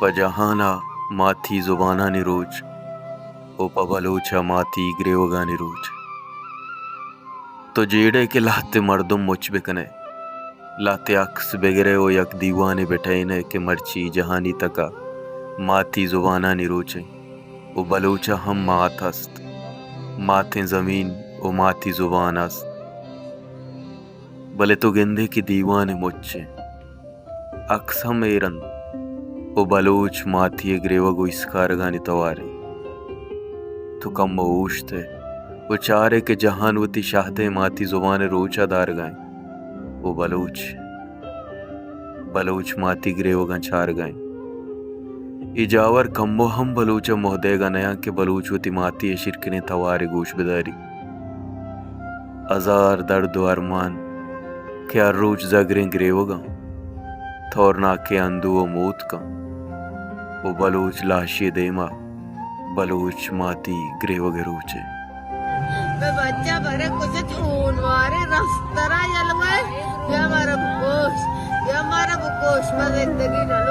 پہ جہان ءَ ماتی زبانانی روچ ءُ پہ بلوچ ءَ ماتی گریوگانی روچ۔ تو جیڑئے کہ لہتے مردم مچ بکنئے، لہتے عکس بگرئے ءُ یک دیوانے بٹہینئے کہ مرچی جہانی تک ءَ ماتی زبانانی روچ اِنت ءُ بلوچ ءَ ہم مات است، ماتیں زمین ءُ ماتی زبان است۔ بلے تو گندئے کہ دیوان ءِ مچ اِنت، عکس ہم ایر اَنت ءُ بلوچ ماتی ءِ گریوگ ءُ ایسکارگانی توار اِنت۔ تو کمو اوشتئے ءُ چارئے کہ جہان وتی شہدیں ماتی زبان ءِ روچ ءَ دارگ ءَ اِنت ءُ بلوچ، بلوچ ماتی گریوگاں چارگ ءَ اِنت۔ اے جاور کمو ہم بلوچ ءَ موہ دئیگ ءَ نیاں کہ بلوچ وتی ماتی ءِ شیرکنیں توار ءَ گوش بداریت۔ ہزار درد ءُ ارمان کہ ہر روچ زگریں گریوگاں تورناکیں اندوہ ءُ موتکاں ءُ بلوچ لاشے دیما بلوچ ماتی گریوگ ءِ روچ ءَ۔ بے بچہ برے کجا چون وارے رسترا یلوے، بیا مارا بکوش، بیا مارا بکوش، ما زندگی نہ